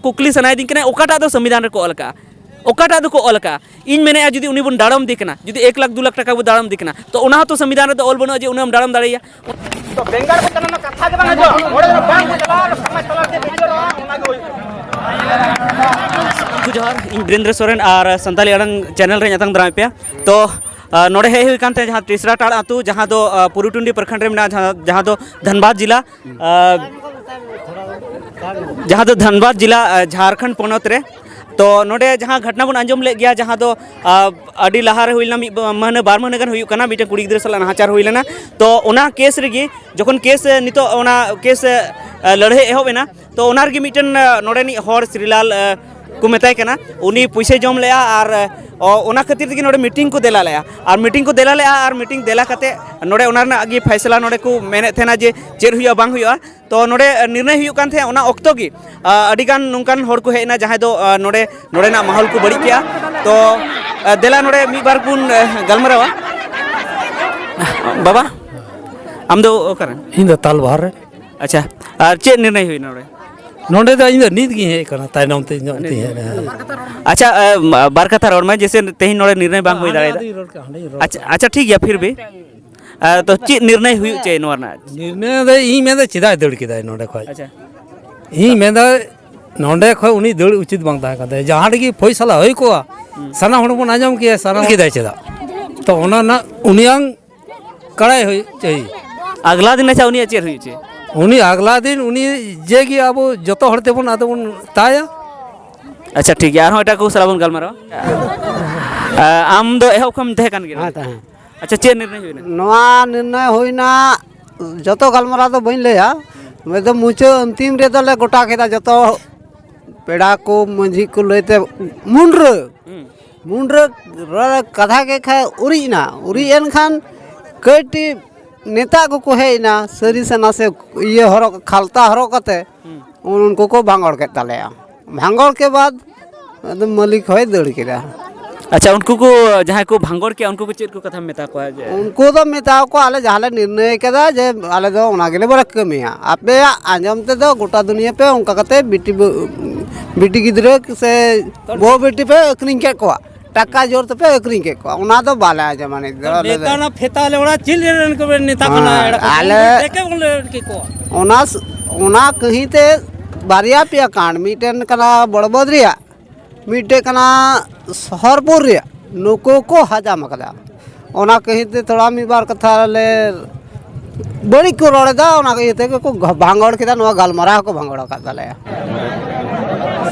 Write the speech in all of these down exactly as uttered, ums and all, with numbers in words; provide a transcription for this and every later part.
ᱠᱩᱠᱞᱤ ᱥᱟᱱᱟᱭᱮᱫᱤᱧ ᱠᱟᱱᱟ, ᱚᱠᱟᱴᱟᱜ ᱫᱚ ᱥᱚᱝᱵᱤᱫᱷᱟᱱ ᱨᱮᱠᱚ ᱚᱞ ᱟᱠᱟᱫᱼᱟ? ᱚᱠᱟᱴᱟᱜ ᱫᱚᱠᱚ ᱚᱞ ᱟᱠᱟᱫᱼᱟ? ᱤᱧ ᱢᱮᱱᱮᱫᱼᱟ, ᱡᱩᱫᱤ ᱩᱱᱤ ᱵᱚᱱ ᱰᱟᱲᱚᱢ ᱤᱫᱤ ᱠᱟᱱᱟ, ᱡᱩᱫᱤ ᱮᱠ ᱞᱟᱠᱷ ᱫᱩ ᱞᱟᱠᱷ ᱴᱟᱠᱟ ᱵᱚᱱ ᱰᱟᱲᱚᱢ ᱤᱫᱤ ᱠᱟᱱᱟ, ᱛᱚ ᱚᱱᱟ ᱦᱚᱸᱛᱚ ᱥᱚᱝᱵᱤᱫᱷᱟᱱ ᱨᱮᱫᱚ ᱚᱞ ᱵᱟᱹᱱᱩᱜᱼᱟ ᱡᱮ ᱩᱱᱟᱹᱜ ᱮᱢ ᱰᱟᱲᱚᱢ ᱫᱟᱲᱮᱭᱟᱜᱼᱟ᱾ ᱛᱚ ᱵᱮᱸᱜᱟᱲ ᱠᱚ ᱪᱟᱞᱟᱣ ᱨᱮᱱᱟᱜ ᱠᱟᱛᱷᱟ ᱜᱮ ᱵᱟᱝ ᱦᱤᱡᱩᱜᱼᱟ᱾ ᱱᱚᱰᱮ ᱫᱚ ᱵᱟᱝ ᱠᱚ ᱪᱟᱞᱟᱣᱟ, ᱥᱚᱢᱟᱡᱽ ᱛᱟᱞᱟ ᱨᱮ ᱵᱤᱪᱟᱹᱨᱚᱜᱼᱟ, ᱚᱱᱟ ᱜᱮ ᱦᱩᱭᱩᱜᱼᱟ᱾ ᱡᱚᱦᱟᱨ, ᱤᱧ ᱵᱤᱨᱮᱱᱫᱨᱚ ᱥᱚᱨᱮᱱ ᱟᱨ ᱥᱟᱱᱛᱟᱲᱤ ᱟᱲᱟᱝ ᱪᱮᱱᱮᱞ ᱨᱮ ᱧᱟᱛᱟᱝ ᱫᱟᱨᱟᱢ ᱯᱮᱭᱟ᱾ ᱛᱚ, ᱟ, ᱱᱚᱰᱮ ᱦᱮᱡ ᱦᱩᱭ ᱠᱟᱱ ᱛᱟᱦᱮᱸ ᱡᱟᱦᱟᱸ ᱛᱨᱤᱥᱨᱟ ᱴᱟᱲ ᱟᱹᱛᱩ, ᱡᱟᱦᱟᱸ ᱫᱚ, ᱟ, ᱯᱩᱨᱩᱴᱩᱱᱰᱤ ᱯᱨᱚᱠᱷᱚᱸᱰ ᱨᱮ ᱢᱮᱱᱟᱜᱼᱟ, ᱡᱟᱦᱟᱸ, ᱡᱟᱦᱟᱸ ᱫᱚ ᱫᱷᱟᱱᱵᱟᱫᱽ ᱡᱤᱞᱟ, ᱟ, ᱡᱟᱦᱟᱸ ᱫᱚ ᱫᱷᱟᱱᱵᱟᱫᱽ ᱡᱤᱞᱟ, ᱟ, ᱡᱷᱟᱲᱠᱷᱚᱸᱰ ᱯᱚᱱᱚᱛ ᱨᱮ᱾ ᱛᱚ, ᱱᱚᱰᱮ ᱡᱟᱦᱟᱸ ᱜᱷᱚᱴᱱᱟ ᱵᱚᱱ ᱟᱸᱡᱚᱢ ᱞᱮᱫ ᱜᱮᱭᱟ, ᱡᱟᱦᱟᱸ ᱫᱚ, ᱟ, ᱟᱹᱰᱤ ᱞᱟᱦᱟ ᱨᱮ ᱦᱩᱭ ᱞᱮᱱᱟ, ᱢᱤᱫ ᱵᱟ-, ᱢᱟᱹᱦᱱᱟᱹ, ᱵᱟᱨ ᱢᱟᱹᱦᱱᱟᱹ ᱜᱟᱱ ᱦᱩᱭᱩᱜ ᱠᱟᱱᱟ, ᱢᱤᱫᱴᱮᱱ ᱠᱩᱲᱤ ᱜᱤᱫᱽᱨᱟᱹ ᱥᱟᱞᱟᱜ ᱱᱟᱦᱟᱪᱟᱨ ᱦᱩᱭ ᱞᱮᱱᱟ᱾ ᱛᱚ, ᱚᱱᱟ ᱠᱮᱥ ᱨᱮᱜᱮ, ᱡᱚᱠᱷᱚᱱ ᱠᱮᱥ, ᱮ, ᱱᱤᱛᱚᱜ ᱚᱱᱟ ᱠᱮᱥ, ᱮ, ᱞᱟᱹᱲᱦᱟᱹᱭ ᱮᱦᱚᱵ ᱮᱱᱟ, ᱛᱚ, ᱚᱱᱟ ᱨᱮᱜᱮ ᱢᱤᱫᱴᱮᱱ, ᱮ, ᱱᱚᱰᱮᱱᱤᱡ ᱦᱚᱲ ᱥᱨᱤᱞᱟᱞ, ᱮ, ᱠᱚ ᱢᱮᱛᱟᱭ ᱠᱟᱱᱟ, ᱩᱱᱤ ᱯᱩᱭᱥᱟᱹᱭ ᱡᱚᱢ ᱞᱮᱜᱼᱟ ᱟᱨ, ᱮ, ᱚ-, ᱚᱱᱟ ᱠᱷᱟᱹᱛᱤᱨ ᱛᱮᱜᱮ ᱱᱚᱰᱮ ᱢᱤᱴᱤᱝ ᱠᱚ ᱫᱮᱞᱟ ᱞᱮᱜᱼᱟ᱾ ᱟᱨ ᱢᱤᱴᱤᱝ ᱠᱚ ᱫᱮᱞᱟ ᱞᱮᱜᱼᱟ ᱟᱨ ᱢᱤᱴᱤᱝ ᱫᱮᱞᱟ ᱠᱟᱛᱮ ᱱᱚᱰᱮ ᱚᱱᱟ ᱨᱮᱱᱟᱜ ᱜᱮ ᱯᱷᱟᱭᱥᱟᱞᱟ ᱱᱚᱰᱮ ᱠᱚ ᱢᱮᱱᱮᱫ ᱛᱟᱦᱮᱱᱟ ᱡᱮ ᱪᱮᱫ ᱦᱩᱭᱩᱜᱼᱟ ᱵᱟᱝ ᱦᱩᱭᱩᱜᱼᱟ᱾ ᱛᱚ, ᱱᱚᱰᱮ ᱱᱤᱨᱱᱚᱭ ᱦᱩᱭᱩᱜ ᱠᱟᱱ ᱛᱟᱦᱮᱸᱫ, ᱚᱱᱟ ᱚᱠᱛᱚ ᱜᱮ, ᱟ, ᱟᱹᱰᱤᱜᱟᱱ ᱱᱚᱝᱠᱟᱱ ᱦᱚᱲ ᱠᱚ ᱦᱮᱡ ᱮᱱᱟ, ᱡᱟᱦᱟᱸᱭ ᱫᱚ, ᱟ, ᱱᱚᱰᱮ, ᱱᱚᱰᱮᱱᱟᱜ ᱢᱟᱦᱚᱞ ᱠᱚ ᱵᱟᱹᱲᱤᱡ ᱠᱮᱜᱼᱟ᱾ ᱛᱚ, ᱟ, ᱫᱮᱞᱟ ᱱᱚᱰᱮ ᱢᱤᱫ ᱵᱟᱨ ᱵᱚᱱ, ᱟ, ᱜᱟᱞᱢᱟᱨᱟᱣᱟ᱾ ᱵᱟᱵᱟ, ᱟᱢ ᱫᱚ ᱚᱠᱟᱨᱮᱱ? ᱤᱧ ᱫᱚ ᱛᱟᱞᱵᱟᱦᱟᱨ ᱨᱮ᱾ ᱟᱪᱪᱷᱟ, ᱟᱨ ᱪᱮᱫ ᱱᱤᱨᱱᱚᱭ ᱦᱩᱭᱱᱟ ᱱᱚᱰᱮ? ᱱᱚᱰᱮ ᱫᱚ ᱤᱧ ᱫᱚ ᱱᱤᱛ ᱜᱤᱧ ᱦᱮᱡ ᱟᱠᱟᱱᱟ, ᱛᱟᱭᱱᱚᱢ ᱛᱮ ᱧᱚᱜ ᱛᱤᱧ ᱦᱮᱡ ᱮᱱᱟ᱾ ᱟᱪᱪᱷᱟ, ᱟ, ᱵᱟᱨ ᱠᱟᱛᱷᱟ ᱨᱚᱲ ᱢᱮ, ᱡᱮᱭᱥᱮ ᱛᱮᱦᱮᱧ ᱱᱚᱰᱮ ᱱᱤᱨᱱᱚᱭ ᱵᱟᱝ ᱦᱩᱭ ᱦᱟᱸᱰᱮ ᱫᱟᱲᱮᱭᱟᱫᱟ᱾ ᱟᱫᱚᱧ ᱨᱚᱲ ᱠᱟᱜᱼᱟ, ᱦᱟᱸᱰᱮᱧ ᱨᱚᱲ ᱟᱪᱪᱷᱟ, ᱠᱟᱜᱼᱟ᱾ ᱟᱪᱪᱷᱟ, ᱴᱷᱤᱠ ᱜᱮᱭᱟ, ᱯᱷᱤᱨ ᱵᱷᱤ᱾ ᱟ, ᱛᱚ ᱪᱮᱫ ᱱᱤᱨᱱᱚᱭ ᱦᱩᱭᱩᱜ ᱪᱟᱹᱭ ᱱᱚᱣᱟ ᱨᱮᱱᱟᱜ? ᱱᱤᱨᱱᱚᱭ ᱫᱚ ᱤᱧ ᱢᱮᱱᱫᱟ ᱪᱮᱫᱟᱜ ᱮ ᱫᱟᱹᱲ ᱠᱮᱫᱟᱭ ᱱᱚᱰᱮ ᱠᱷᱚᱡ? ᱟᱪᱪᱷᱟ᱾ ᱤᱧ ᱢᱮᱱᱫᱟ ᱱᱚᱰᱮ ᱠᱷᱚᱡ ᱩᱱᱤ ᱫᱟᱹᱲ ᱩᱪᱤᱛ ᱵᱟᱝ ᱛᱟᱦᱮᱸ ᱠᱟᱱ ᱛᱟᱭᱟ᱾ ᱡᱟᱦᱟᱸ ᱨᱮᱜᱮ ᱯᱷᱚᱭᱥᱟᱞᱟ ᱦᱩᱭ ᱠᱚᱜᱼᱟ, ᱦᱩᱸ᱾ ᱥᱟᱱᱟᱢ ᱦᱚᱲ ᱵᱚᱱ ᱟᱸᱡᱚᱢ ᱠᱮᱭᱟ, ᱥᱟᱱᱟᱢ ᱠᱮᱫᱟᱭ ᱪᱮᱫᱟᱜ? ᱛᱚ ᱚᱱᱟ ᱨᱮᱱᱟᱜ ᱩᱱᱤᱭᱟᱝ ᱠᱟᱲᱟᱭ ᱦᱩᱭ ᱪᱟᱹᱦᱤ᱾ ᱟᱜᱽᱞᱟ ᱫᱤᱱ, ᱟᱪᱪᱷᱟ, ᱩᱱᱤᱭᱟᱜ ᱪᱮᱫ ᱦᱩᱭᱩᱜ ᱪᱮ? ᱩᱱᱤ ᱟᱜᱽᱞᱟ ᱫᱤᱱ ᱩᱱᱤ ᱡᱮ ᱜᱮ ᱟᱵᱚ ᱡᱚᱛᱚ ᱦᱚᱲ ᱛᱮᱵᱚᱱ ᱟᱫᱚ ᱵᱚᱱ ᱛᱟᱭᱟ᱾ ᱟᱪᱪᱷᱟ, ᱴᱷᱤᱠ ᱜᱮᱭᱟ, ᱟᱨᱦᱚᱸ ᱮᱴᱟᱜ ᱠᱚ ᱥᱟᱞᱟᱜ ᱵᱚᱱ ᱜᱟᱞᱢᱟᱨᱟᱣᱟ᱾ ᱟ, ᱟᱢ ᱫᱚ ᱮᱦᱚᱵ ᱠᱷᱚᱱ ᱛᱟᱦᱮᱸ ᱠᱟᱱ ᱜᱮᱭᱟ? ᱦᱮᱸ, ᱛᱟᱦᱮᱸ᱾ ᱟᱪᱪᱷᱟ, ᱪᱮᱫ ᱱᱤᱨᱱᱚᱭ ᱦᱩᱭᱱᱟ? ᱱᱚᱣᱟ ᱱᱤᱨᱱᱚᱭ ᱦᱩᱭᱱᱟ, ᱡᱚᱛᱚ ᱜᱟᱞᱢᱟᱨᱟᱣ ᱫᱚ ᱵᱟᱹᱧ ᱞᱟᱹᱭᱟ, ᱢᱮᱱᱫᱚ ᱢᱩᱪᱟᱹᱫ ᱚᱱᱛᱤᱢ ᱨᱮᱫᱚ ᱞᱮ ᱜᱚᱴᱟ ᱠᱮᱫᱟ, ᱡᱚᱛᱚ ᱯᱮᱲᱟ ᱠᱚ ᱢᱟᱹᱡᱷᱤ ᱠᱚ ᱞᱟᱹᱭᱛᱮ ᱢᱩᱱᱰᱨᱟᱹ, ᱦᱩᱸ᱾ ᱢᱩᱱᱰᱨᱟᱹ ᱨᱚᱲ ᱠᱟᱛᱷᱟ ᱜᱮ ᱠᱷᱟᱡ ᱩᱨᱤᱡ ᱮᱱᱟ, ᱩᱨᱤᱡ ᱮᱱ ᱠᱷᱟᱱ ᱠᱟᱹᱴᱤᱡ ᱱᱮᱛᱟ ᱠᱚᱠᱚ ᱦᱮᱡ ᱮᱱᱟ, ᱥᱟᱹᱨᱤ ᱥᱮ ᱱᱟᱥᱮ ᱤᱭᱟᱹ ᱦᱚᱨᱚᱜ, ᱠᱷᱟᱞᱛᱟ ᱦᱚᱨᱚᱜ ᱠᱟᱛᱮ ᱦᱩᱸ᱾ ᱩᱱᱠᱩ ᱠᱚ ᱵᱷᱟᱸᱜᱚᱲ ᱠᱮᱫ ᱛᱟᱞᱮᱭᱟ᱾ ᱵᱷᱟᱸᱜᱚᱲ ᱠᱮ ᱵᱟᱫ ᱟᱫᱚ ᱢᱟᱹᱞᱤᱠ ᱦᱚᱸᱭ ᱫᱟᱹᱲ ᱠᱮᱫᱟ᱾ ᱟᱪᱪᱷᱟ, ᱩᱱᱠᱩ ᱠᱚ ᱡᱟᱦᱟᱸᱭ ᱠᱚ ᱵᱷᱟᱸᱜᱚᱲ ᱠᱮᱜᱼᱟ, ᱩᱱᱠᱩ ᱠᱚ ᱪᱮᱫ ᱠᱚ ᱠᱟᱛᱷᱟᱢ ᱢᱮᱛᱟ ᱠᱚᱣᱟ ᱡᱮ? ᱩᱱᱠᱩ ᱫᱚ ᱢᱮᱛᱟ ᱠᱚᱣᱟ, ᱟᱞᱮ ᱡᱟᱦᱟᱸ ᱞᱮ ᱱᱤᱨᱱᱚᱭ ᱠᱟᱫᱟ ᱡᱮ ᱟᱞᱮ ᱫᱚ ᱚᱱᱟ ᱜᱮᱞᱮ ᱵᱟᱞᱮ ᱠᱟᱹᱢᱤᱭᱟ, ᱟᱯᱮᱭᱟᱜ ᱟᱸᱡᱚᱢ ᱛᱮᱫᱚ ᱜᱚᱴᱟ ᱫᱩᱱᱤᱭᱟᱹ ᱯᱮ ᱚᱱᱠᱟ ᱠᱟᱛᱮ ᱵᱤᱴᱤ ᱵᱟᱹ-, ᱵᱤᱴᱤ ᱜᱤᱫᱽᱨᱟᱹ ᱥᱮ ᱵᱟᱹᱦᱩ ᱵᱤᱴᱤ ᱯᱮ ᱟᱹᱠᱷᱨᱤᱧ ᱠᱮᱫ ᱠᱚᱣᱟ, ᱴᱟᱠᱟ ᱡᱳᱨ ᱛᱮᱯᱮ ᱟᱹᱠᱷᱨᱤᱧ ᱠᱮᱫ ᱠᱚᱣᱟ, ᱚᱱᱟ ᱫᱚ ᱵᱟᱞᱮ ᱟᱸᱡᱚᱢᱟ ᱱᱤᱛ ᱫᱚ ᱟᱞᱮ ᱫᱚ᱾ ᱱᱮᱛᱟ ᱱᱟ ᱯᱷᱮᱛᱟ ᱞᱮ ᱚᱲᱟ ᱪᱮᱫ ᱨᱮᱱ ᱠᱚ ᱱᱮᱛᱟ ᱠᱟᱱᱟ? ᱦᱮᱸ, ᱮᱲᱟ ᱠᱚ ᱟᱞᱮ ᱛᱮᱠᱮ ᱵᱚᱞᱮ ᱠᱮ ᱠᱚ᱾ ᱚᱱᱟ ᱥ-, ᱚᱱᱟ ᱠᱟᱹᱦᱤ ᱛᱮ ᱵᱟᱨᱭᱟ ᱯᱮᱭᱟ ᱠᱟᱱᱰ, ᱢᱤᱫᱴᱮᱱ ᱠᱟᱱᱟ ᱵᱚᱲᱵᱚᱫ ᱨᱮᱭᱟᱜ, ᱢᱤᱫᱴᱮᱡ ᱠᱟᱱᱟ ᱥᱚᱦᱚᱨᱯᱩᱨ ᱨᱮᱭᱟᱜ, ᱱᱩᱠᱩ ᱠᱚ ᱦᱟᱡᱟᱢ ᱟᱠᱟᱫᱟ᱾ ᱚᱱᱟ ᱠᱟᱹᱦᱤ ᱛᱮ ᱛᱷᱚᱲᱟ ᱢᱤᱫ ᱵᱟᱨ ᱠᱟᱛᱷᱟ ᱞᱮ ᱵᱟᱹᱲᱤᱡ ᱠᱚ ᱨᱚᱲ ᱮᱫᱟ, ᱚᱱᱟ ᱤᱭᱟᱹ ᱛᱮᱜᱮ ᱠᱚ ᱵᱷᱟᱸᱜᱚᱲ ᱠᱮᱫᱟ, ᱱᱚᱣᱟ ᱜᱟᱞᱢᱟᱨᱟᱣ ᱦᱚᱸᱠᱚ ᱵᱷᱟᱸᱜᱚᱲ ᱟᱠᱟᱫ ᱛᱟᱞᱮᱭᱟ᱾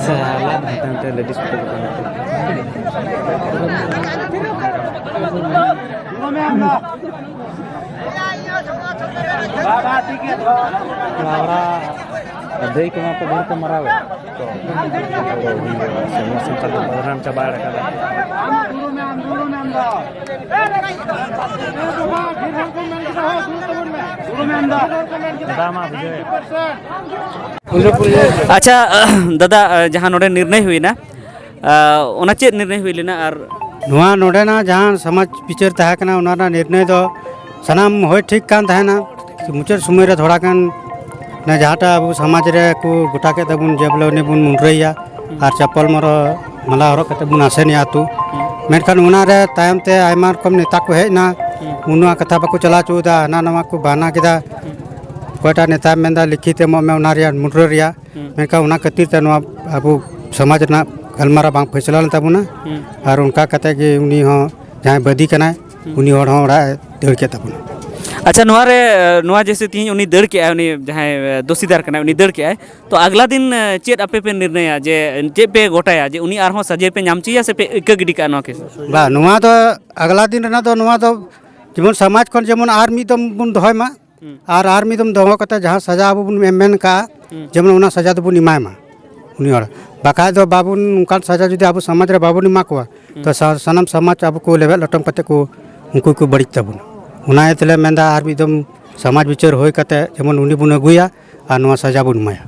ᱥᱟᱞᱟ ᱦᱟᱱᱛᱮ ᱱᱟᱛᱮ ᱞᱮᱰᱤᱥ ᱠᱚ ᱛᱟᱦᱮᱸ ᱠᱟᱱᱟ᱾ ᱫᱟᱹᱭ ᱠᱚᱢᱟ ᱠᱚ ᱵᱟᱹᱲ ᱠᱚ ᱢᱟᱨᱟᱣᱮᱫ᱾ ᱥᱟᱱᱛᱟᱲ ᱫᱚ ᱯᱨᱚᱫᱷᱟᱱ ᱪᱟᱵᱟ ᱟᱠᱟᱫᱟ᱾ ᱫᱟᱫᱟ ᱢᱟ ᱵᱩᱡᱷᱟᱹᱣ᱾ ᱟᱪᱪᱷᱟ, ᱫᱟᱫᱟ, ᱡᱟᱦᱟᱸ ᱱᱚᱰᱮ ᱱᱤᱨᱱᱚᱭ ᱦᱩᱭᱱᱟ, ᱚᱱᱟ ᱪᱮᱫ ᱱᱤᱨᱱᱚᱭ ᱦᱩᱭ ᱞᱮᱱᱟ? ᱟᱨ ᱱᱚᱣᱟ ᱱᱚᱰᱮᱱᱟᱜ ᱡᱟᱦᱟᱸ ᱥᱚᱢᱟᱡᱽ ᱵᱤᱪᱟᱹᱨ ᱛᱟᱦᱮᱸ ᱠᱟᱱᱟ, ᱚᱱᱟ ᱨᱮᱱᱟᱜ ᱱᱤᱨᱱᱚᱭ ᱫᱚ ᱥᱟᱱᱟᱢ ᱦᱳᱭ ᱴᱷᱤᱠ ᱠᱟᱱ ᱛᱟᱦᱮᱱᱟ᱾ ᱢᱩᱪᱟᱹᱫ ᱥᱚᱢᱚᱭ ᱨᱮ ᱛᱷᱚᱲᱟ ᱜᱟᱱ ᱚᱱᱟ ᱡᱟᱦᱟᱸᱴᱟᱜ ᱟᱵᱚ ᱥᱚᱢᱟᱡᱽ ᱨᱮ ᱠᱚ ᱜᱚᱴᱟ ᱠᱮᱫ ᱛᱟᱵᱚᱱ ᱡᱮ ᱵᱚᱞᱮ ᱩᱱᱤ ᱵᱚᱱ ᱢᱩᱰᱨᱟᱹᱭᱟ ᱟᱨ ᱪᱟᱯᱚᱞ ᱢᱚᱨᱚ ᱢᱟᱞᱟ ᱦᱚᱨᱚᱜ ᱠᱟᱛᱮ ᱵᱚᱱ ᱟᱥᱮᱱᱮᱭᱟ ᱟᱹᱛᱩ᱾ ᱢᱮᱱᱠᱷᱟᱱ ᱚᱱᱟ ᱨᱮ ᱛᱟᱭᱚᱢ ᱛᱮ ᱟᱭᱢᱟ ᱨᱚᱠᱚᱢ ᱱᱮᱛᱟ ᱠᱚ ᱦᱮᱡ ᱮᱱᱟ, ᱚᱱᱟ ᱠᱟᱛᱷᱟ ᱵᱟᱠᱚ ᱪᱟᱞᱟᱣ ᱦᱚᱪᱚ ᱮᱫᱟ, ᱦᱟᱱᱟ ᱱᱟᱣᱟ ᱠᱚ ᱵᱟᱦᱱᱟ ᱠᱮᱫᱟ᱾ ᱚᱠᱚᱭᱴᱟᱜ ᱱᱮᱛᱟᱭ ᱢᱮᱱᱫᱟ ᱞᱤᱠᱷᱤᱛ ᱮᱢᱚᱜ ᱢᱮ ᱚᱱᱟ ᱨᱮᱭᱟᱜ ᱢᱩᱰᱨᱟᱹ ᱨᱮᱭᱟᱜ, ᱢᱮᱱᱠᱷᱟᱱ ᱚᱱᱟ ᱠᱷᱟᱹᱛᱤᱨ ᱛᱮ ᱱᱚᱣᱟ ᱟᱵᱚ ᱥᱚᱢᱟᱡᱽ ᱨᱮᱱᱟᱜ ᱜᱟᱞᱢᱟᱨᱟᱣ ᱵᱟᱝ ᱯᱷᱟᱭᱥᱟᱞᱟ ᱞᱮᱱ ᱛᱟᱵᱚᱱᱟ᱾ ᱟᱨ ᱚᱱᱠᱟ ᱠᱟᱛᱮ ᱜᱮ ᱩᱱᱤ ᱦᱚᱸ ᱡᱟᱦᱟᱸᱭ ᱵᱟᱹᱫᱤ ᱠᱟᱱᱟᱭ, ᱩᱱᱤ ᱦᱚᱲ ᱦᱚᱸ ᱚᱲᱟᱜ ᱮ ᱫᱟᱹᱲ ᱠᱮᱫ ᱛᱟᱵᱚᱱᱟ᱾ ᱟᱪᱪᱷᱟ, ᱱᱚᱣᱟ ᱨᱮ, ᱱᱚᱣᱟ ᱡᱮᱭᱥᱮ ᱛᱤᱦᱤᱧ ᱩᱱᱤ ᱫᱟᱹᱲ ᱠᱮᱜᱼᱟᱭ, ᱩᱱᱤ ᱡᱟᱦᱟᱸᱭ ᱫᱳᱥᱤᱫᱟᱨ ᱠᱟᱱᱟᱭ, ᱩᱱᱤ ᱫᱟᱹᱲ ᱠᱮᱜᱼᱟᱭ, ᱛᱚ ᱟᱜᱽᱞᱟ ᱫᱤᱱ ᱪᱮᱫ ᱟᱯᱮ ᱯᱮ ᱱᱤᱨᱱᱚᱭᱟ ᱡᱮ ᱪᱮᱫ ᱯᱮ ᱜᱚᱴᱟᱭᱟ, ᱡᱮ ᱩᱱᱤ ᱟᱨᱦᱚᱸ ᱥᱟᱡᱟᱭ ᱯᱮ ᱧᱟᱢ ᱦᱚᱪᱚᱭᱟ ᱥᱮ ᱯᱮ ᱤᱠᱟᱹ ᱜᱤᱰᱤ ᱠᱟᱜᱼᱟ ᱱᱚᱣᱟ ᱠᱮᱥ? ᱵᱟ, ᱱᱚᱣᱟ ᱫᱚ ᱟᱜᱽᱞᱟ ᱫᱤᱱ ᱨᱮᱱᱟᱜ ᱫᱚ, ᱱᱚᱣᱟ ᱫᱚ ᱡᱮᱢᱚᱱ ᱥᱚᱢᱟᱡᱽ ᱠᱷᱚᱱ ᱡᱮᱢᱚᱱ ᱟᱨ ᱢᱤᱫ ᱫᱚᱢ ᱵᱚᱱ ᱫᱚᱦᱚᱭ ᱢᱟ, ᱟᱨ, ᱟᱨ ᱢᱤᱫ ᱫᱚᱢ ᱫᱚᱦᱚ ᱠᱟᱛᱮ ᱡᱟᱦᱟᱸ ᱥᱟᱡᱟ ᱟᱵᱚ ᱵᱚᱱ ᱮᱢ ᱢᱮᱱ ᱠᱟᱜᱼᱟ, ᱡᱮᱢᱚᱱ ᱚᱱᱟ ᱥᱟᱡᱟ ᱫᱚᱵᱚᱱ ᱮᱢᱟᱭ ᱢᱟ ᱩᱱᱤ ᱦᱚᱲ᱾ ᱵᱟᱠᱷᱟᱡ ᱫᱚ ᱵᱟᱵᱚᱱ, ᱚᱱᱠᱟᱱ ᱥᱟᱡᱟ ᱡᱩᱫᱤ ᱟᱵᱚ ᱥᱚᱢᱟᱡᱽ ᱨᱮ ᱵᱟᱵᱚᱱ ᱮᱢᱟ ᱠᱚᱣᱟ, ᱛᱚ ᱥᱟ-, ᱥᱟᱱᱟᱢ ᱥᱚᱢᱟᱡᱽ ᱟᱵᱚ ᱠᱚ ᱞᱮᱵᱮᱫ ᱞᱚᱴᱚᱢ ᱠᱟᱛᱮ ᱠᱚ, ᱩᱱᱠᱩ ᱠᱚ ᱵᱟᱹᱲᱤᱡ ᱛᱟᱵᱚᱱᱟ᱾ ᱚᱱᱟ ᱤᱭᱟᱹ ᱛᱮᱞᱮ ᱢᱮᱱᱫᱟ ᱟᱨ ᱢᱤᱫ ᱫᱚᱢ ᱥᱚᱢᱟᱡᱽ ᱵᱤᱪᱟᱹᱨ ᱦᱩᱭ ᱠᱟᱛᱮ ᱡᱮᱢᱚᱱ ᱩᱱᱤ ᱵᱚᱱ ᱟᱹᱜᱩᱭᱟ ᱟᱨ ᱱᱚᱣᱟ ᱥᱟᱡᱟ ᱵᱚᱱ ᱮᱢᱟᱭᱟ᱾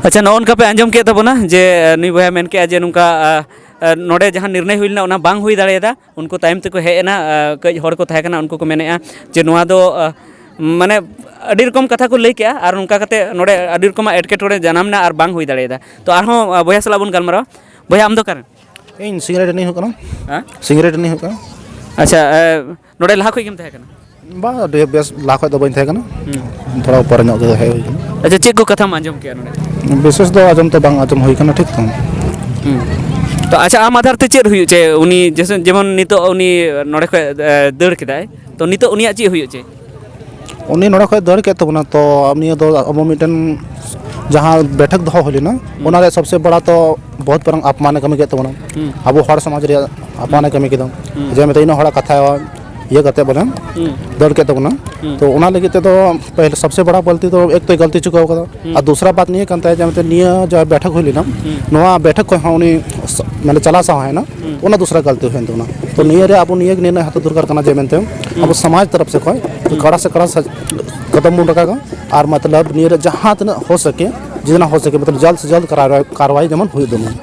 ᱟᱪᱪᱷᱟ, ᱱᱚᱜᱼᱚ ᱱᱚᱝᱠᱟ ᱯᱮ ᱟᱸᱡᱚᱢ ᱠᱮᱫ ᱛᱟᱵᱚᱱᱟ ᱡᱮ, ᱱᱩᱭ ᱵᱚᱭᱦᱟ ᱢᱮᱱ ᱠᱮᱜᱼᱟ ᱡᱮ ᱱᱚᱝᱠᱟ, ᱟ, ᱟ, ᱱᱚᱰᱮ ᱡᱟᱦᱟᱸ ᱱᱤᱨᱱᱚᱭ ᱦᱩᱭ ᱞᱮᱱᱟ ᱚᱱᱟ ᱵᱟᱝ ᱦᱩᱭ ᱫᱟᱲᱮᱭᱟᱫᱟ᱾ ᱩᱱᱠᱩ ᱛᱟᱭᱚᱢ ᱛᱮᱠᱚ ᱦᱮᱡ ᱮᱱᱟ, ᱟ, ᱠᱟᱹᱡ ᱦᱚᱲ ᱠᱚ ᱛᱟᱦᱮᱸ ᱠᱟᱱᱟ, ᱩᱱᱠᱩ ᱠᱚ ᱢᱮᱱᱮᱫᱼᱟ ᱡᱮ ᱱᱚᱣᱟ ᱫᱚ, ᱟ, ᱢᱟᱱᱮ ᱟᱹᱰᱤ ᱨᱚᱠᱚᱢ ᱠᱟᱛᱷᱟ ᱠᱚ ᱞᱟᱹᱭ ᱠᱮᱜᱼᱟ, ᱟᱨ ᱱᱚᱝᱠᱟ ᱠᱟᱛᱮ ᱱᱚᱰᱮ ᱟᱹᱰᱤ ᱨᱚᱠᱚᱢᱟᱜ ᱮᱴᱠᱮᱴᱚᱬᱮ ᱡᱟᱱᱟᱢ ᱮᱱᱟ ᱟᱨ ᱵᱟᱝ ᱦᱩᱭ ᱫᱟᱲᱮᱭᱟᱫᱟ᱾ ᱛᱚ ᱟᱨᱦᱚᱸ ᱵᱚᱭᱦᱟ ᱥᱟᱞᱟᱜ ᱵᱚᱱ ᱜᱟᱞᱢᱟᱨᱟᱣᱟ᱾ ᱵᱚᱭᱦᱟ, ᱟᱢ ᱫᱚ ᱚᱠᱟᱨᱮᱱ? ᱤᱧ ᱥᱤᱝᱨᱟᱹᱭ ᱨᱤᱱᱤᱡ ᱦᱩᱭᱩᱜ ᱠᱟᱱᱟ᱾ ᱦᱮᱸ? ᱥᱤᱝᱨᱟᱹᱭ ᱨᱤᱱᱤᱡ ᱦᱩᱭᱩᱜ ᱠᱟᱱᱟ᱾ ᱟᱪᱪᱷᱟ, ᱮ, ᱱᱚᱰᱮ ᱞᱟᱦᱟ ᱠᱷᱚᱡ ᱜᱮᱢ ᱛᱟᱦᱮᱸ ᱠᱟᱱᱟ? ᱵᱟᱝ, ᱟᱹᱰᱤ ᱵᱮᱥ ᱞᱟᱦᱟ ᱠᱷᱚᱡ ᱫᱚ ᱵᱟᱹᱧ ᱛᱟᱦᱮᱸ ᱠᱟᱱᱟ᱾ ᱦᱩᱸ᱾ ᱛᱷᱚᱲᱟ ᱯᱚᱨᱮ ᱧᱚᱜ ᱜᱮ ᱦᱮᱡ ᱦᱩᱭ ᱠᱟᱱᱟ᱾ ᱟᱪᱪᱷᱟ, ᱪᱮᱫ ᱠᱚ ᱠᱟᱛᱷᱟᱢ ᱟᱸᱡᱚᱢ ᱠᱮᱜᱼᱟ ᱱᱚᱰᱮ? ᱵᱤᱥᱮᱥ ᱫᱚ ᱟᱸᱡᱚᱢ ᱛᱚ ᱵᱟᱝ ᱟᱸᱡᱚᱢ ᱦᱩᱭ ᱠᱟᱱᱟ, ᱴᱷᱤᱠ ᱛᱚ᱾ ᱦᱩᱸ᱾ ᱛᱚ ᱟᱪᱪᱷᱟ, ᱟᱢ ᱟᱫᱷᱟᱨ ᱛᱮ ᱪᱮᱫ ᱦᱩᱭᱩᱜ ᱪᱮ? ᱩᱱᱤ ᱡᱮᱥᱮ-, ᱡᱮᱢᱚᱱ ᱱᱤᱛᱚᱜ ᱩᱱᱤ ᱱᱚᱰᱮ ᱠᱷᱚᱡ, ᱮ, ᱫᱟᱹᱲ ᱠᱮᱫᱟᱭ, ᱛᱚ ᱱᱤᱛᱚᱜ ᱩᱱᱤᱭᱟᱜ ᱪᱮᱫ ᱦᱩᱭᱩᱜ ᱪᱮ? ᱩᱱᱤ ᱱᱚᱰᱮ ᱠᱷᱚᱡ ᱫᱟᱹᱲ ᱠᱮᱫ ᱛᱟᱵᱚᱱᱟ, ᱛᱚ ᱱᱤᱭᱟᱹ ᱫᱚ ᱟᱵᱚ ᱢᱤᱫᱴᱮᱱ ᱡᱟᱦᱟᱸ ᱵᱮᱴᱷᱚᱠ ᱫᱚᱦᱚ ᱦᱩᱭ ᱞᱮᱱᱟ, ᱚᱱᱟ ᱨᱮ ᱥᱚᱵᱥᱮ ᱵᱚᱲᱟ ᱛᱚ ᱵᱚᱦᱩᱛ ᱢᱟᱨᱟᱝ ᱟᱯᱢᱟᱱᱮ ᱠᱟᱹᱢᱤ ᱠᱮᱫ ᱛᱟᱵᱚᱱᱟ᱾ ᱦᱩᱸ᱾ ᱟᱵᱚ ᱦᱚᱲ ᱥᱚᱢᱟᱡᱽ ᱨᱮᱭᱟᱜ ᱟᱯᱢᱟᱱᱮ ᱠᱟᱹᱢᱤ ᱠᱮᱫᱟ᱾ ᱦᱩᱸ᱾ ᱡᱮ ᱢᱮᱱᱛᱮ ᱤᱱᱟᱹᱜ ᱦᱚᱲᱟᱜ ᱠᱟᱛᱷᱟ ᱤᱭᱟᱹ ᱠᱟᱛᱮ ᱵᱚᱞᱮ ᱦᱩᱸ᱾ ᱫᱟᱹᱲ ᱠᱮᱫ ᱛᱟᱵᱚᱱᱟ᱾ ᱦᱩᱸ᱾ ᱛᱚ ᱚᱱᱟ ᱞᱟᱹᱜᱤᱫ ᱛᱮᱫᱚ ᱯᱟᱹᱦᱤᱞ ᱥᱚᱵᱥᱮ ᱵᱚᱲᱟ ᱜᱟᱹᱞᱛᱤ ᱫᱚ ᱮᱠ ᱛᱚ ᱜᱟᱹᱞᱛᱤ ᱪᱩᱠᱟᱹᱣ ᱠᱟᱫᱟ᱾ ᱦᱩᱸ᱾ ᱟᱨ ᱫᱩᱥᱨᱟ ᱵᱟᱛ ᱱᱤᱭᱟᱹ ᱠᱟᱱ ᱛᱟᱭᱟ ᱡᱮ ᱢᱮᱱᱛᱮ ᱱᱤᱭᱟᱹ ᱡᱟᱦᱟᱸ ᱵᱮᱴᱷᱚᱠ ᱦᱩᱭ ᱞᱮᱱᱟ, ᱦᱩᱸ᱾ ᱱᱚᱣᱟ ᱵᱮᱴᱷᱚᱠ ᱠᱷᱚᱡ ᱦᱚᱸ ᱩᱱᱤ ᱥ-, ᱢᱟᱱᱮ ᱪᱟᱞᱟᱣ ᱥᱟᱦᱟ ᱮᱱᱟ᱾ ᱦᱩᱸ᱾ ᱚᱱᱟ ᱫᱩᱥᱨᱟ ᱜᱟᱹᱞᱛᱤ ᱦᱩᱭᱮᱱ ᱛᱟᱵᱚᱱᱟ᱾ ᱛᱚ ᱱᱤᱭᱟᱹ ᱨᱮ ᱟᱵᱚ ᱱᱤᱭᱟᱹ ᱜᱮ ᱱᱤᱨᱱᱚᱭ ᱦᱟᱛᱟᱣ ᱫᱚᱨᱠᱟᱨ ᱠᱟᱱᱟ ᱡᱮ ᱢᱮᱱᱛᱮ ᱟᱵᱚ ᱥᱚᱢᱟᱡᱽ ᱛᱚᱨᱚᱯ ᱥᱮ ᱠᱷᱚᱡ ᱠᱟᱲᱟ ᱥᱮ ᱠᱟᱲᱟ ᱥᱟ-, ᱠᱚᱫᱚᱢ ᱵᱚᱱ ᱨᱟᱠᱟᱵᱟ᱾ ᱟᱨ ᱢᱚᱛᱞᱚᱵ ᱱᱤᱭᱟᱹ ᱨᱮ ᱡᱟᱦᱟᱸ ᱛᱤᱱᱟᱹᱜ ᱦᱳ ᱥᱟᱠᱮ, ᱡᱤᱛᱱᱟ ᱦᱳ ᱥᱟᱠᱮ, ᱢᱚᱛᱞᱚᱵ ᱡᱟᱞᱫ ᱥᱮ ᱡᱟᱞᱫ ᱠᱟᱨᱣᱟᱭ, ᱠᱟᱨᱣᱟᱭ ᱡᱮᱢᱚᱱ ᱦᱩᱭᱩᱜ ᱛᱟᱵᱚᱱ᱾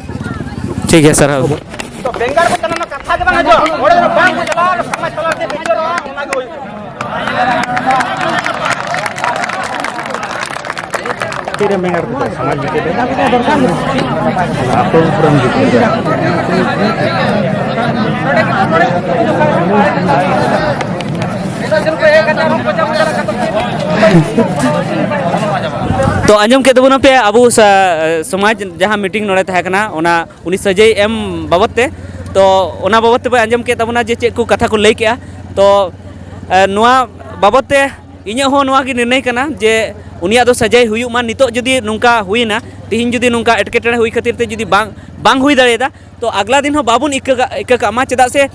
ᱴᱷᱤᱠ ᱜᱮᱭᱟ, ᱥᱟᱨᱦᱟᱣ᱾ ᱪᱮᱫ ᱮᱢ ᱢᱮᱱ ᱠᱟᱫᱟ ᱥᱚᱢᱟᱡᱽ ᱵᱤᱥᱚᱭ ᱛᱮ? ᱟᱛᱳ ᱠᱚᱨᱮᱱ ᱜᱤᱫᱽᱨᱟᱹ᱾ ᱛᱚ ᱟᱸᱡᱚᱢ ᱠᱮᱫ ᱛᱟᱵᱚᱱᱟᱯᱮ ᱟᱵᱚ ᱥᱟ-, ᱥᱚᱢᱟᱡᱽ ᱡᱟᱦᱟᱸ ᱢᱤᱴᱤᱝ ᱱᱚᱰᱮ ᱛᱟᱦᱮᱸ ᱠᱟᱱᱟ, ᱚᱱᱟ ᱩᱱᱤ ᱥᱟᱹᱡᱟᱹᱭ ᱮᱢ ᱵᱟᱵᱚᱫ ᱛᱮ᱾ ᱛᱚ ᱚᱱᱟ ᱵᱟᱵᱚᱫ ᱛᱮᱯᱮ ᱟᱸᱡᱚᱢ ᱠᱮᱫ ᱛᱟᱵᱚᱱᱟ ᱡᱮ ᱪᱮᱫ ᱠᱚ ᱠᱟᱛᱷᱟ ᱠᱚ ᱞᱟᱹᱭ ᱠᱮᱜᱼᱟ᱾ ᱛᱚ ᱮ, ᱱᱚᱣᱟ ᱵᱟᱵᱚᱫ ᱛᱮ ᱤᱧᱟᱹᱜ ᱦᱚᱸ ᱱᱚᱣᱟ ᱜᱮ ᱱᱤᱨᱱᱟᱹᱭ ᱠᱟᱱᱟ ᱡᱮ ᱩᱱᱤᱭᱟᱜ ᱫᱚ ᱥᱟᱹᱡᱟᱹᱭ ᱦᱩᱭᱩᱜ ᱢᱟ᱾ ᱱᱤᱛᱚᱜ ᱡᱩᱫᱤ ᱱᱚᱝᱠᱟ ᱦᱩᱭᱮᱱᱟ, ᱛᱤᱦᱤᱧ ᱡᱩᱫᱤ ᱱᱚᱝᱠᱟ ᱮᱴᱠᱮᱴᱚᱬᱮ ᱦᱩᱭ ᱠᱷᱟᱹᱛᱤᱨ ᱛᱮ ᱡᱩᱫᱤ ᱵᱟᱝ, ᱵᱟᱝ ᱦᱩᱭ ᱫᱟᱲᱮᱭᱟᱫᱟ, ᱛᱚ ᱟᱜᱽᱞᱟ ᱫᱤᱱ ᱦᱚᱸ ᱵᱟᱵᱚᱱ ᱤᱠᱟᱹ ᱠᱟᱜ, ᱤᱠᱟᱹ ᱠᱟᱜ ᱢᱟ᱾ ᱪᱮᱫᱟᱜ ᱥᱮ ᱮ,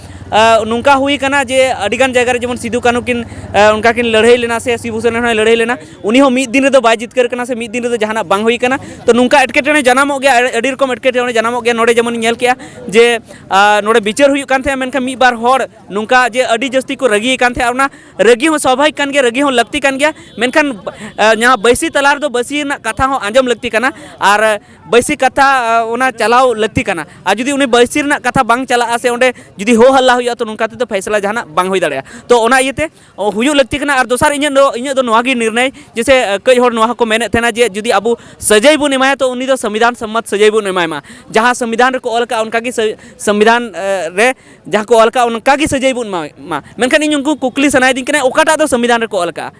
ᱱᱚᱝᱠᱟ ᱦᱩᱭ ᱠᱟᱱᱟ ᱡᱮ ᱟᱹᱰᱤᱜᱟᱱ ᱡᱟᱭᱜᱟ ᱨᱮ ᱡᱮᱢᱚᱱ ᱥᱤᱫᱩ ᱠᱟᱹᱱᱦᱩ ᱠᱤᱱ, ᱮ, ᱚᱱᱠᱟ ᱠᱤᱱ ᱞᱟᱹᱲᱦᱟᱹᱭ ᱞᱮᱱᱟ ᱥᱮ ᱥᱤᱵᱩ ᱥᱚᱨᱮᱱ ᱦᱚᱸᱭ ᱞᱟᱹᱲᱦᱟᱹᱭ ᱞᱮᱱᱟ, ᱩᱱᱤ ᱦᱚᱸ ᱢᱤᱫ ᱫᱤᱱ ᱨᱮᱫᱚ ᱵᱟᱭ ᱡᱤᱛᱠᱟᱹᱨ ᱠᱟᱱᱟ ᱥᱮ ᱢᱤᱫ ᱫᱤᱱ ᱨᱮᱫᱚ ᱡᱟᱦᱟᱱᱟᱜ ᱵᱟᱝ ᱦᱩᱭ ᱠᱟᱱᱟ᱾ ᱛᱚ ᱱᱚᱝᱠᱟ ᱮᱴᱠᱮᱴᱚᱬᱮ ᱡᱟᱱᱟᱢᱚᱜ ᱜᱮᱭᱟ, ᱟᱹᱰᱤ ᱨᱚᱠᱚᱢ ᱮᱴᱠᱮᱴᱚᱬᱮ ᱡᱟᱱᱟᱢᱚᱜ ᱜᱮᱭᱟ᱾ ᱱᱚᱰᱮ ᱡᱮᱢᱚᱱ ᱧᱮᱞ ᱠᱮᱜᱼᱟ ᱡᱮ ᱟᱨ ᱱᱚᱰᱮ ᱵᱤᱪᱟᱹᱨ ᱦᱩᱭᱩᱜ ᱠᱟᱱ ᱛᱟᱦᱮᱸᱜᱼᱟ, ᱢᱮᱱᱠᱷᱟᱱ ᱢᱤᱫ ᱵᱟᱨ ᱦᱚᱲ ᱱᱚᱝᱠᱟ ᱡᱮ ᱟᱹᱰᱤ ᱡᱟᱹᱥᱛᱤ ᱠᱚ ᱨᱟᱹᱜᱤ ᱟᱠᱟᱱ ᱛᱟᱦᱮᱸᱜᱼᱟ, ᱚᱱᱟ ᱨᱟᱹᱜᱤ ᱦᱚᱸ ᱥᱟᱵᱷᱟᱵᱤᱠ ᱠᱟᱱ ᱜᱮᱭᱟ, ᱨᱟᱹᱜᱤ ᱦᱚᱸ ᱞᱟᱹᱠᱛᱤ ᱠᱟᱱ ᱜᱮᱭᱟ, ᱢᱮᱱᱠᱷᱟᱱ ᱮ, ᱡᱟᱦᱟᱸ ᱵᱟᱹᱭᱥᱤ ᱛᱟᱞᱟ ᱨᱮᱫᱚ ᱵᱟᱹᱥᱤ ᱨᱮᱱᱟᱜ ᱠᱟᱛᱷᱟ ᱦᱚᱸ ᱟᱸᱡᱚᱢ ᱞᱟᱹᱠᱛᱤ ᱠᱟᱱᱟ᱾ ᱟᱨ ᱵᱟᱹᱭᱥᱤ ᱠᱟᱛᱷᱟ ᱮ, ᱚᱱᱟ ᱪᱟᱞᱟᱣ ᱞᱟᱹᱠᱛᱤ ᱠᱟᱱᱟ᱾ ᱟᱨ ᱡᱩᱫᱤ ᱩᱱᱤ ᱵᱟᱹᱭᱥᱤ ᱨᱮᱱᱟᱜ ᱠᱟᱛᱷᱟ ᱵᱟᱝ ᱪᱟᱞᱟᱜᱼᱟ ᱥᱮ ᱚᱸᱰᱮ ᱡᱩᱫᱤ ᱦᱳ ᱦᱟᱞᱞᱟ ᱦᱩᱭᱩᱜᱼᱟ, ᱛᱚ ᱱᱚᱝᱠᱟ ᱛᱮᱫᱚ ᱯᱷᱮᱥᱞᱟ ᱡᱟᱦᱟᱱᱟᱜ ᱵᱟᱝ ᱦᱩᱭ ᱫᱟᱲᱮᱭᱟᱜᱼᱟ᱾ ᱛᱚ ᱚᱱᱟ ᱤᱭᱟᱹᱛᱮ ᱚ, ᱦᱩᱭᱩᱜ ᱞᱟᱹᱠᱛᱤ ᱠᱟᱱᱟ᱾ ᱟᱨ ᱫᱚᱥᱟᱨ ᱤᱧᱟᱹᱜ ᱫᱚ, ᱤᱧᱟᱹᱜ ᱫᱚ ᱱᱚᱣᱟ ᱜᱮ ᱱᱤᱨᱱᱟᱭ ᱡᱮ ᱥᱮ, ᱮ, ᱠᱟᱹᱡ ᱦᱚᱲ ᱱᱚᱣᱟ ᱦᱚᱸᱠᱚ ᱢᱮᱱᱮᱫ ᱛᱟᱦᱮᱱᱟ ᱡᱮ ᱡᱩᱫᱤ ᱟᱵᱚ ᱥᱟᱹᱡᱟᱹᱭ ᱵᱚᱱ ᱮᱢᱟᱭᱟ, ᱛᱚ ᱩᱱᱤ ᱫᱚ ᱥᱚᱝᱵᱤᱫᱷᱟᱱ ᱥᱚᱢᱢᱚᱛ ᱥᱟᱹᱡᱟᱹᱭ ᱵᱚᱱ ᱮᱢᱟᱭ ᱢᱟ, ᱡᱟᱦᱟᱸ ᱥᱚᱝᱵᱤᱫᱷᱟᱱ ᱨᱮᱠᱚ ᱚᱞ ᱟᱠᱟᱫ ᱚᱱᱠᱟ ᱜᱮ ᱥᱟᱹ-, ᱥᱚᱝᱵᱤᱫᱷᱟᱱ, ᱮ, ᱨᱮ ᱡᱟᱦᱟᱸ ᱠᱚ ᱚᱞ ᱟᱠᱟᱫ ᱚᱱᱠᱟ ᱜᱮ ᱥᱟᱹᱡᱟᱹᱭ ᱵᱚᱱ ᱮᱢᱟᱭ ᱢᱟ᱾ ᱢᱮᱱᱠᱷᱟᱱ ᱤᱧ ᱩᱱᱠᱩ ᱠᱩᱠᱞᱤ ᱥᱟᱱᱟᱭᱮᱫᱤᱧ ᱠᱟᱱᱟ, ᱚᱠᱟᱴᱟᱜ ᱫᱚ ᱥᱚᱝᱵᱤᱫᱷᱟᱱ ᱨᱮᱠᱚ ᱚᱞ ᱟᱠᱟᱫᱼᱟ?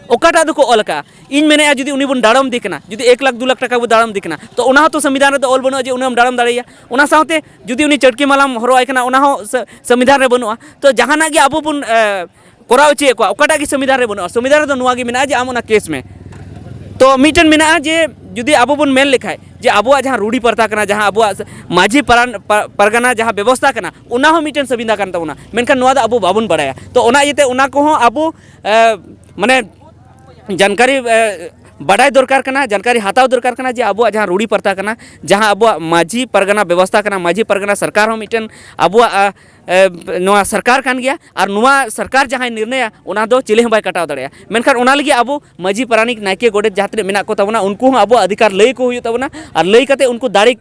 ᱚᱠᱟᱴᱟᱜ ᱫᱚᱠᱚ ᱚᱞ ᱟᱠᱟᱫᱼᱟ? ᱤᱧ ᱢᱮᱱᱮᱫᱼᱟ, ᱡᱩᱫᱤ ᱩᱱᱤ ᱵᱚᱱ ᱰᱟᱲᱚᱢ ᱫᱮ ᱠᱟᱱᱟ, ᱡᱩᱫᱤ ᱮᱠ ᱞᱟᱠᱷ ᱫᱩ ᱞᱟᱠᱷ ᱴᱟᱠᱟ ᱵᱚᱱ ᱰᱟᱲᱚᱢ ᱫᱮ ᱠᱟᱱᱟ, ᱛᱚ ᱚᱱᱟ ᱦᱚᱸᱛᱚ ᱥᱚᱝᱵᱤᱫᱷᱟᱱ ᱨᱮᱫᱚ ᱚᱞ ᱵᱟᱹᱱᱩᱜᱼᱟ ᱡᱮ ᱩᱱᱤ ᱦᱚᱸᱢ ᱰᱟᱲᱚᱢ ᱫᱟᱲᱮᱭᱟᱭᱟ᱾ ᱚᱱᱟ ᱥᱟᱶᱛᱮ ᱡᱩᱫᱤ ᱩᱱᱤ ᱪᱟᱹᱴᱠᱤ ᱢᱟᱞᱟᱢ ᱦᱚᱨᱚᱜ ᱟᱭ ᱠᱟᱱᱟ, ᱚᱱᱟ ᱦᱚᱸ ᱥᱚ-, ᱥᱚᱝᱵᱤᱫᱷᱟᱱ ᱨᱮ ᱵᱟᱹᱱᱩᱜᱼᱟ᱾ ᱛᱚ ᱡᱟᱦᱟᱱᱟᱜ ᱜᱮ ᱟᱵᱚ ᱵᱚᱱ, ᱮ, ᱠᱚᱨᱟᱣ ᱦᱚᱪᱚᱭᱮᱫ ᱠᱚᱣᱟ, ᱚᱠᱟᱴᱟᱜ ᱜᱮ ᱥᱚᱝᱵᱤᱫᱷᱟᱱ ᱨᱮ ᱵᱟᱹᱱᱩᱜᱼᱟ᱾ ᱥᱚᱝᱵᱤᱫᱷᱟᱱ ᱨᱮᱫᱚ ᱱᱚᱣᱟ ᱜᱮ ᱢᱮᱱᱟᱜᱼᱟ ᱡᱮ ᱟᱢ ᱚᱱᱟ ᱠᱮᱥ ᱢᱮ᱾ ᱛᱚ ᱢᱤᱫᱴᱮᱱ ᱢᱮᱱᱟᱜᱼᱟ ᱡᱮ ᱡᱩᱫᱤ ᱟᱵᱚ ᱵᱚᱱ ᱢᱮᱱ ᱞᱮᱠᱷᱟᱡ ᱡᱮ ᱟᱵᱚᱣᱟᱜ ᱡᱟᱦᱟᱸ ᱨᱩᱲᱤ ᱯᱨᱚᱛᱷᱟ ᱠᱟᱱᱟ, ᱡᱟᱦᱟᱸ ᱟᱵᱚᱣᱟᱜ ᱢᱟᱹᱡᱷᱤ ᱯᱟᱨᱟᱱ-, ᱯᱟ-, ᱯᱟᱨᱜᱟᱱᱟ ᱡᱟᱦᱟᱸ ᱵᱮᱵᱚᱥᱛᱷᱟ ᱠᱟᱱᱟ, ᱚᱱᱟ ᱦᱚᱸ ᱢᱤᱫᱴᱮᱱ ᱥᱚᱝᱵᱤᱫᱷᱟᱱ ᱠᱟᱱ ᱛᱟᱵᱚᱱᱟ, ᱢᱮᱱᱠᱷᱟᱱ ᱱᱚᱣᱟ ᱫᱚ ᱟᱵᱚ ᱵᱟᱵᱚᱱ ᱵᱟᱲᱟᱭᱟ᱾ ᱛᱚ ᱚᱱᱟ ᱤᱭᱟᱹᱛᱮ ᱚᱱᱟ ᱠᱚᱦᱚᱸ ᱟᱵᱚ, ᱮ, ᱢᱟᱱᱮ ᱡᱟᱱᱠᱟᱨᱤ, ᱮ, ᱵᱟᱰᱟᱭ ᱫᱚᱨᱠᱟᱨ ᱠᱟᱱᱟ, ᱡᱟᱱᱠᱟᱨᱤ ᱦᱟᱛᱟᱣ ᱫᱚᱨᱠᱟᱨ ᱠᱟᱱᱟ ᱡᱮ ᱟᱵᱚᱣᱟᱜ ᱡᱟᱦᱟᱸ ᱨᱩᱲᱤ ᱯᱨᱚᱛᱷᱟ ᱠᱟᱱᱟ, ᱡᱟᱦᱟᱸ ᱟᱵᱚᱣᱟᱜ ᱢᱟᱹᱡᱷᱤ ᱯᱟᱨᱜᱟᱱᱟ ᱵᱮᱵᱚᱥᱛᱷᱟ ᱠᱟᱱᱟ, ᱢᱟᱹᱡᱷᱤ ᱯᱟᱨᱜᱟᱱᱟ ᱥᱚᱨᱠᱟᱨ ᱦᱚᱸ ᱢᱤᱫᱴᱮᱱ ᱟᱵᱚᱣᱟᱜ, ᱟ, ᱮ, ᱱᱚᱣᱟ ᱥᱚᱨᱠᱟᱨ ᱠᱟᱱ ᱜᱮᱭᱟ᱾ ᱟᱨ ᱱᱚᱣᱟ ᱥᱚᱨᱠᱟᱨ ᱡᱟᱦᱟᱸᱭ ᱱᱤᱨᱱᱟᱭᱟ, ᱚᱱᱟ ᱫᱚ ᱪᱤᱞᱤ ᱦᱚᱸ ᱵᱟᱭ ᱠᱟᱴᱟᱣ ᱫᱟᱲᱮᱭᱟᱜᱼᱟ᱾ ᱢᱮᱱᱠᱷᱟᱱ ᱚᱱᱟ ᱞᱟᱹᱜᱤᱫ ᱟᱵᱚ ᱢᱟᱹᱡᱷᱤ, ᱯᱟᱨᱟᱱᱤᱠ, ᱱᱟᱭᱠᱮ, ᱜᱚᱰᱮᱛ ᱡᱟᱦᱟᱸ ᱛᱤᱱᱟᱹᱜ ᱢᱮᱱᱟᱜ ᱠᱚ ᱛᱟᱵᱚᱱᱟ, ᱩᱱᱠᱩ ᱦᱚᱸ ᱟᱵᱚ ᱚᱫᱷᱤᱠᱟᱨ ᱞᱟᱹᱭ ᱠᱚ ᱦᱩᱭᱩᱜ ᱛᱟᱵᱚᱱᱟ᱾ ᱟᱨ ᱞᱟᱹᱭ ᱠᱟᱛᱮ ᱩᱱᱠᱩ ᱫᱟᱲᱮ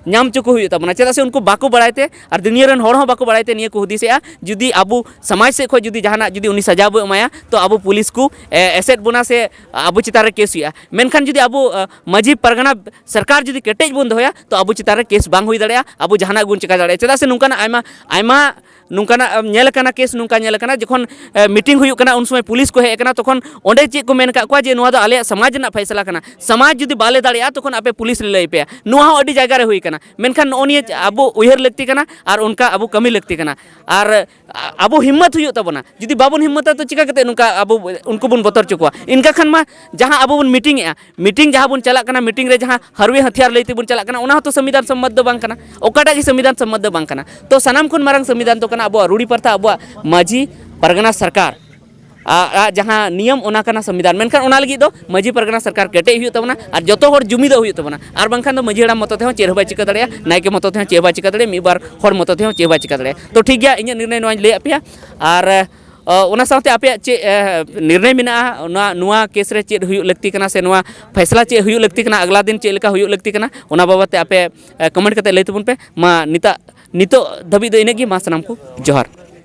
ᱧᱟᱢ ᱦᱚᱪᱚ ᱠᱚ ᱦᱩᱭᱩᱜ ᱛᱟᱵᱚᱱᱟ, ᱪᱮᱫᱟᱜ ᱥᱮ ᱩᱱᱠᱩ ᱵᱟᱠᱚ ᱵᱟᱲᱟᱭ ᱛᱮ ᱟᱨ ᱫᱩᱱᱤᱭᱟᱹ ᱨᱮᱱ ᱦᱚᱲ ᱦᱚᱸ ᱵᱟᱠᱚ ᱵᱟᱲᱟᱭ ᱛᱮ ᱱᱤᱭᱟᱹ ᱠᱚ ᱦᱩᱫᱤᱥᱮᱜᱼᱟ᱾ ᱡᱩᱫᱤ ᱟᱵᱚ ᱥᱚᱢᱟᱡᱽ ᱥᱮᱫ ᱠᱷᱚᱱ ᱡᱩᱫᱤ ᱡᱟᱦᱟᱱᱟᱜ ᱡᱩᱫᱤ ᱩᱱᱤ ᱥᱟᱡᱟᱣ ᱵᱚ ᱮᱢᱟᱭᱟ, ᱛᱚ ᱟᱵᱚ ᱯᱩᱞᱤᱥ ᱠᱚ, ᱮ, ᱮᱥᱮᱫ ᱵᱚᱱᱟ ᱥᱮ ᱟᱵᱚ ᱪᱮᱛᱟᱱ ᱨᱮ ᱠᱮᱥ ᱦᱩᱭᱩᱜᱼᱟ᱾ ᱢᱮᱱᱠᱷᱟᱱ ᱡᱩᱫᱤ ᱟᱵᱚ, ᱮ, ᱢᱟᱹᱡᱷᱤ ᱯᱟᱨᱜᱟᱱᱟ ᱥᱚᱨᱠᱟᱨ ᱡᱩᱫᱤ ᱠᱮᱴᱮᱡ ᱵᱚᱱ ᱫᱚᱦᱚᱭᱟ, ᱛᱚ ᱟᱵᱚ ᱪᱮᱛᱟᱱ ᱨᱮ ᱠᱮᱥ ᱵᱟᱝ ᱦᱩᱭ ᱫᱟᱲᱮᱭᱟᱜᱼᱟ, ᱟᱵᱚ ᱡᱟᱦᱟᱱᱟᱜ ᱵᱚᱱ ᱪᱮᱠᱟ ᱫᱟᱲᱮᱭᱟᱜᱼᱟ᱾ ᱪᱮᱫᱟᱜ ᱥᱮ ᱱᱚᱝᱠᱟᱱᱟᱜ ᱟᱭᱢᱟ, ᱟᱭᱢᱟ ᱱᱚᱝᱠᱟᱱᱟᱜ, ᱮᱢ, ᱧᱮᱞ ᱟᱠᱟᱱᱟ, ᱠᱮᱥ ᱱᱚᱝᱠᱟ ᱧᱮᱞ ᱟᱠᱟᱱᱟ, ᱡᱚᱠᱷᱚᱱ, ᱮ, ᱢᱤᱴᱤᱝ ᱦᱩᱭᱩᱜ ᱠᱟᱱᱟ, ᱩᱱ ᱥᱚᱢᱚᱭ ᱯᱩᱞᱤᱥ ᱠᱚ ᱦᱮᱡ ᱟᱠᱟᱱᱟ, ᱛᱚᱠᱷᱚᱱ ᱚᱸᱰᱮ ᱪᱮᱫ ᱠᱚ ᱢᱮᱱ ᱟᱠᱟᱫ ᱠᱚᱣᱟ ᱡᱮ ᱱᱚᱣᱟ ᱫᱚ ᱟᱞᱮᱭᱟᱜ ᱥᱚᱢᱟᱡᱽ ᱨᱮᱱᱟᱜ ᱯᱷᱟᱭᱥᱟᱞᱟ ᱠᱟᱱᱟ, ᱥᱚᱢᱟᱡᱽ ᱡᱩᱫᱤ ᱵᱟᱞᱮ ᱫᱟᱲᱮᱭᱟᱜᱼᱟ, ᱛᱚᱠᱷᱚᱱ ᱟᱯᱮ ᱯᱩᱞᱤᱥ ᱞᱮ ᱞᱟᱹᱭ ᱯᱮᱭᱟ᱾ ᱱᱚᱣᱟ ᱦᱚᱸ ᱟᱹᱰᱤ ᱡᱟᱭᱜᱟ ᱨᱮ ᱦᱩᱭ ᱟᱠᱟᱱᱟ᱾ ᱢᱮᱱᱠᱷᱟᱱ ᱱᱚᱜᱼᱚ ᱱᱤᱭᱟᱹ ᱟᱵᱚ ᱩᱭᱦᱟᱹᱨ ᱞᱟᱹᱠᱛᱤ ᱠᱟᱱᱟ ᱟᱨ ᱚᱱᱠᱟ ᱟᱵᱚ ᱠᱟᱹᱢᱤ ᱞᱟᱹᱠᱛᱤ ᱠᱟᱱᱟ᱾ ᱟᱨ, ᱟ-, ᱟᱵᱚ ᱦᱤᱢᱢᱚᱛ ᱦᱩᱭᱩᱜ ᱛᱟᱵᱚᱱᱟ᱾ ᱡᱩᱫᱤ ᱵᱟᱵᱚᱱ ᱦᱤᱢᱢᱚᱛᱟ, ᱛᱚ ᱪᱤᱠᱟ ᱠᱟᱛᱮ ᱱᱚᱝᱠᱟ ᱟᱵᱚ, ᱩᱱᱠᱩ ᱵᱚᱱ ᱵᱚᱛᱚᱨ ᱦᱚᱪᱚ ᱠᱚᱣᱟ? ᱤᱱᱠᱟ ᱠᱷᱟᱱ ᱢᱟ ᱡᱟᱦᱟᱸ ᱟᱵᱚ ᱵᱚᱱ ᱢᱤᱴᱤᱝ ᱮᱜᱼᱟ, ᱢᱤᱴᱤᱝ ᱡᱟᱦᱟᱸ ᱵᱚᱱ ᱪᱟᱞᱟᱜ ᱠᱟᱱᱟ, ᱢᱤᱴᱤᱝ ᱨᱮ ᱡᱟᱦᱟᱸ ᱦᱟᱹᱨᱣᱮ ᱦᱟᱹᱛᱤᱭᱟᱨ ᱞᱟᱹᱭ ᱛᱮᱵᱚᱱ ᱪᱟᱞᱟᱜ ᱠᱟᱱᱟ, ᱚᱱᱟ ᱦᱚᱸᱛᱚ ᱥᱚᱝᱵᱤᱫᱷᱟᱱ ᱥᱚᱢᱢᱚᱛ ᱫᱚ ᱵᱟᱝ ᱠᱟᱱᱟ, ᱚᱠᱟᱴᱟᱜ ᱜᱮ ᱥᱚᱝᱵᱤᱫᱷᱟᱱ ᱥᱚᱢᱢᱚᱛ ᱫᱚ ᱵᱟᱝ ᱠᱟᱱᱟ᱾ ᱛᱚ ᱥᱟᱱᱟᱢ ᱠᱷᱚᱱ ᱢᱟᱨᱟᱝ ᱥᱚᱝᱵᱤᱫᱷᱟᱱ ᱫᱚ ᱠᱟᱱᱟ ᱟᱵᱚᱣᱟᱜ ᱨᱩᱲᱤ ᱯᱨᱚᱛᱷᱟ, ᱟᱵᱚᱣᱟᱜ ᱢᱟᱹᱡᱷᱤ ᱯᱟᱨᱜᱟᱱᱟ ᱥᱚᱨᱠᱟᱨ ᱟ-, ᱟᱜ ᱡᱟᱦᱟᱸ ᱱᱤᱭᱚᱢ, ᱚᱱᱟ ᱠᱟᱱᱟ ᱥᱚᱝᱵᱤᱫᱷᱟᱱ᱾ ᱢᱮᱱᱠᱷᱟᱱ ᱚᱱᱟ ᱞᱟᱹᱜᱤᱫ ᱫᱚ ᱢᱟᱹᱡᱷᱤ ᱯᱟᱨᱜᱟᱱᱟ ᱥᱚᱨᱠᱟᱨ ᱠᱮᱴᱮᱡ ᱦᱩᱭᱩᱜ ᱛᱟᱵᱚᱱᱟ ᱟᱨ ᱡᱚᱛᱚ ᱦᱚᱲ ᱡᱩᱢᱤᱫᱚᱜ ᱦᱩᱭᱩᱜ ᱛᱟᱵᱚᱱᱟ᱾ ᱟᱨ ᱵᱟᱝᱠᱷᱟᱱ ᱫᱚ ᱢᱟᱹᱡᱷᱤ ᱦᱟᱲᱟᱢ ᱢᱚᱛᱚ ᱛᱮᱦᱚᱸ ᱪᱮᱫ ᱦᱚᱸ ᱵᱟᱭ ᱪᱤᱠᱟᱹ ᱫᱟᱲᱮᱭᱟᱜᱼᱟ, ᱱᱟᱭᱠᱮ ᱢᱚᱛᱚ ᱛᱮᱦᱚᱸ ᱪᱮᱫ ᱦᱚᱸ ᱵᱟᱭ ᱪᱤᱠᱟᱹ ᱫᱟᱲᱮᱭᱟᱜᱼᱟ, ᱢᱤᱫ ᱵᱟᱨ ᱦᱚᱲ ᱢᱚᱛᱚ ᱛᱮᱦᱚᱸ ᱪᱮᱫ ᱦᱚᱸ ᱵᱟᱭ ᱪᱤᱠᱟᱹ ᱫᱟᱲᱮᱭᱟᱜᱼᱟ᱾ ᱛᱚ ᱴᱷᱤᱠ ᱜᱮᱭᱟ, ᱤᱧᱟᱹᱜ ᱱᱤᱨᱱᱚᱭ ᱱᱚᱣᱟᱧ ᱞᱟᱹᱭᱟᱫ ᱯᱮᱭᱟ᱾ ᱟᱨ, ᱮ, ᱚ, ᱚᱱᱟ ᱥᱟᱶᱛᱮ ᱟᱯᱮᱭᱟᱜ ᱪᱮᱫ ᱮ, ᱱᱤᱨᱱᱚᱭ ᱢᱮᱱᱟᱜᱼᱟ, ᱱᱚᱣᱟ ᱱᱚᱣᱟ ᱠᱮᱥ ᱨᱮ ᱪᱮᱫ ᱦᱩᱭᱩᱜ ᱞᱟᱹᱠᱛᱤ ᱠᱟᱱᱟ ᱥᱮ ᱱᱚᱣᱟ ᱯᱷᱮᱥᱞᱟ ᱪᱮᱫ ᱦᱩᱭᱩᱜ ᱞᱟᱹᱠᱛᱤ ᱠᱟᱱᱟ, ᱟᱜᱽᱞᱟ ᱫᱤᱱ ᱪᱮᱫ ᱞᱮᱠᱟ ᱦᱩᱭᱩᱜ ᱞᱟᱹᱠᱛᱤ ᱠᱟᱱᱟ, ᱚᱱᱟ ᱵᱟᱵᱚᱫ ᱛᱮ ᱟᱯᱮ ᱠᱚᱢᱮᱱᱴ ᱠᱟᱛᱮ ᱞᱟᱹᱭ ᱛᱟᱵᱚᱱ ᱯᱮ᱾ ᱢᱟ ᱱᱤᱛᱟᱜ ᱱᱤᱛᱚᱜ ᱫᱷᱟᱹᱵᱤᱡ ᱫᱚ ᱤᱱᱟᱹᱜ ᱜᱮ᱾ ᱢᱟ ᱥᱟᱱᱟᱢ ᱠᱚ ᱡᱚᱦᱟᱨ᱾